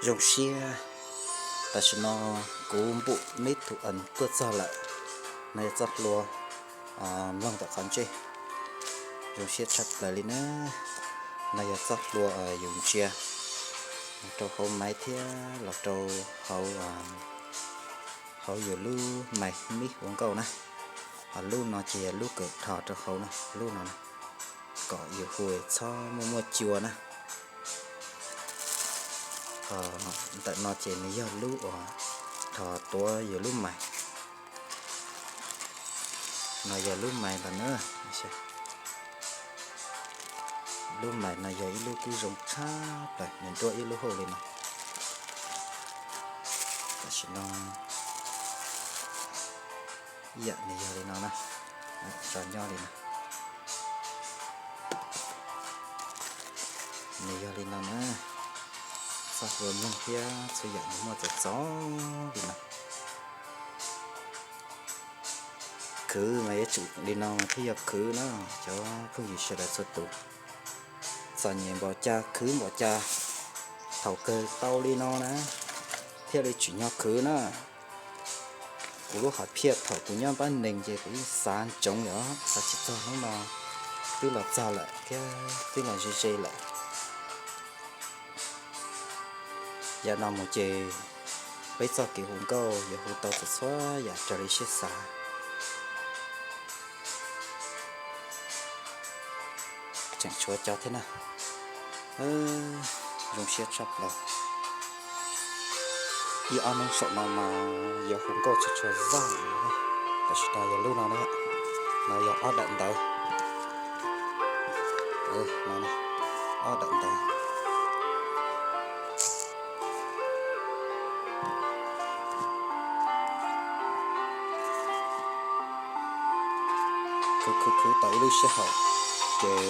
Zoo siab, tam sim no kuv npum neb tus tuaj txog lawm. No yog txoj hlua mloog tom qhov ntsej. Zoo siab tshaj plaws li na. No yog txoj hlua yus ntsia los rau hauv maiv thiab los rau hauv yus lub mais mib hu nkauj na. Ho lub no ces yog lub kws dhos rau hauv no, lub no na, kom yus hu txhob muaj muaj cua na. Ho ntawm no ces nws yog lub uas dhos tuav yus lub mais. No yog lub mais los na. Lub mais no yog ib lub kub zoo tshaj plaws, nws nruab ib lub hauj li no. Tam sim no ib yam nws yog li no na, tso nyob li no. Nws yog li no na, txoj hlua mloog thiab txhua yam nws muaj txaus txaus li no. Khwv mas yuav tsum li no mas thiaj yog khwv na, cov phooj ywg sawv daws txhua tus. Txom nyem npaum cas khwv npaum cas, thaum kawg tau li no na, thiaj li tsim nyog khwv na. Kuv lub hom phiaj thaum kuv nyob npab neeg ces kuv yeej xav ntsoov yom, xav tsis txog hnub no twb los txog lawm thiab twb los ze ze lawm. Yav no mus ces peb txoj kev hu nkauj yuav hu tau txhua txhua yam raws li siab xav. Tseem tshuav cov thiab na. Zoo siab tshaj plaws. Ib ob hnub saum no mas yuav hu nkauj tsis tshua zaj. Tam sim no yog lub no na, no yog ob daim ntawv. Ob daim ntawv. Khwv khwv khwv tau ib lub sij hawm ces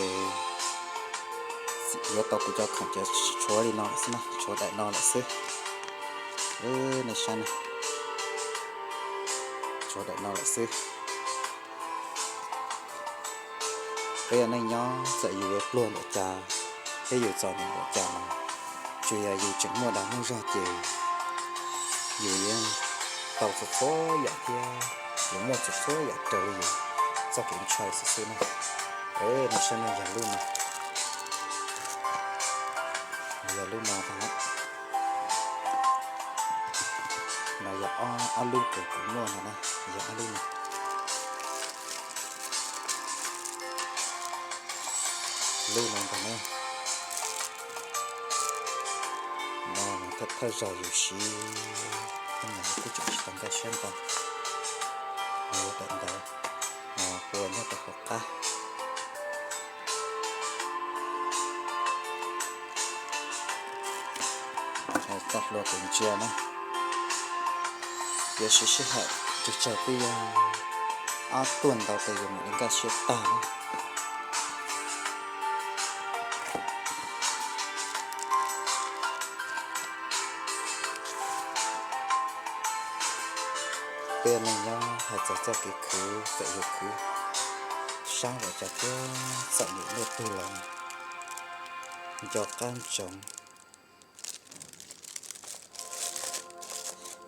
yuav tau kuv cov khoom ces tshuav li no lawm xwb na, tshuav daim no lawm xwb. Nej saib na, tshuav daim no lawm xwb. Peb ua neej nyob txawm yus yuav pluag npaum cas thiab yus txom nyem npaum cas los tsuas yog yus tseem muaj dag muaj zog ces yus yeej tau txhua txhua yam thiab yus muaj txhua txhua yam raws li yus txoj kev ntshai xwb xwb na. Nej saib no yog lub no, yog lub no ntag. No yog ob lub kws kuv muaj no na, yog ob lub no. Lub no ntag na. No thawj thawj zaug yus siv, kuj tseem tsis tau nkag siab ntau. Yus tawm ntawd, no pua nyob rau hauv qab. Txoj hlua kuv ntsia na, yuav siv sij hawm ris tsawg twb yog ob tuaj ntau tes yus mam li nkag siab tag na. Peb neeg nyob hais txog txoj kev khwv, txawm yus khwv sab los cas thiab txom nyem luaj twg los nco qab ntsoov,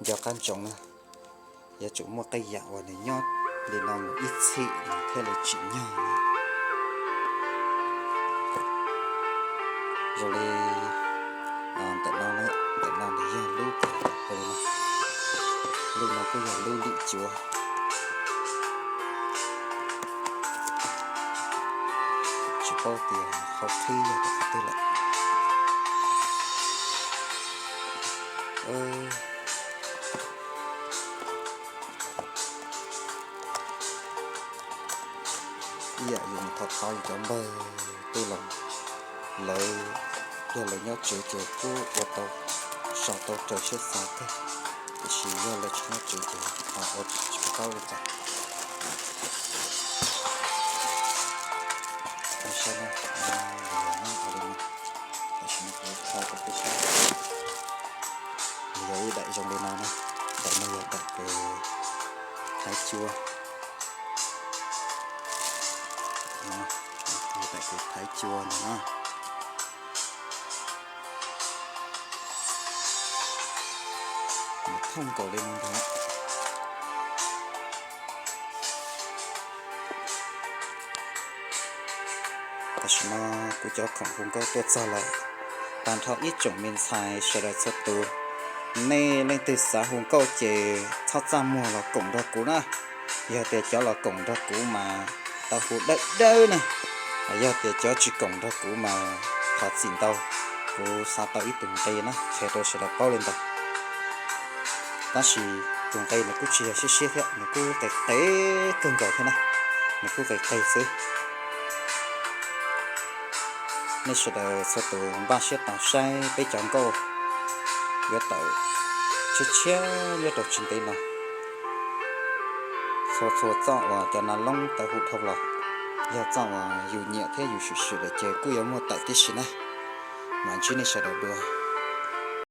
nco qab ntsoov na, yuav tsum muaj qee yam uas nws nyob li no mus ib txhis nws thiaj li tsim nyog. Zoo li ntawm no, ntawm no nws yog lub, lub no kuj yog lub lim cuav. Tsis paub tias hauv qhib yog rau qhov twg lawm. Ib yam yus mus thov thov yus cov npawg twb los, lawv yog lawv nyob tsev ces kuj ua tau, sau tau raws siab xav kawg, tiam sis yog lawv tsis nyob tsev ces ho ua tsis paub li cas. Saib na, nws yog nyob ua li no, tam sim no kuv thaij rau peb saib. Nws yog ib daim zoo li no na, daim no yog daim kws thaiv cua. Yog daim kws thaiv cua ntag na. Thooj nkaus li no ntag. Tam sim no kuv cov khoom hu nkauj tuaj txog lawm. Tag nrho ib tsoom me ntxhais sawv daws txhua tus, nej leej twg xav hu nkauj ces txhob txaj muag los koom nrog kuv na. Yog tias cov los koom nrog kuv mas tau hu dawb dawb na, yog tias cov tsis koom nrog kuv mas thov txim ntau. Kuv xav tau ib tug nqi na, qhia rau sawv daws paub li ntawd. Tab sis tus nqi nws kuj tsis yog siab siab thiab, nws kuj qis qis kawg nkaus thiab na, nws kuj qis qis xwb. Nej sawv daws txhua tus npaj siab tos saib peb cov nkauj yuav tawm tshiab tshiab nyob rau tsis ntev no. Txhua txhua txoj uas cov nas loob tau hu dhau los, yog txoj uas yus nyiam thiab yus swm swm lawm ces kuj yuav muaj tawm tib si na. Mam ntsib nej sawv daws dua.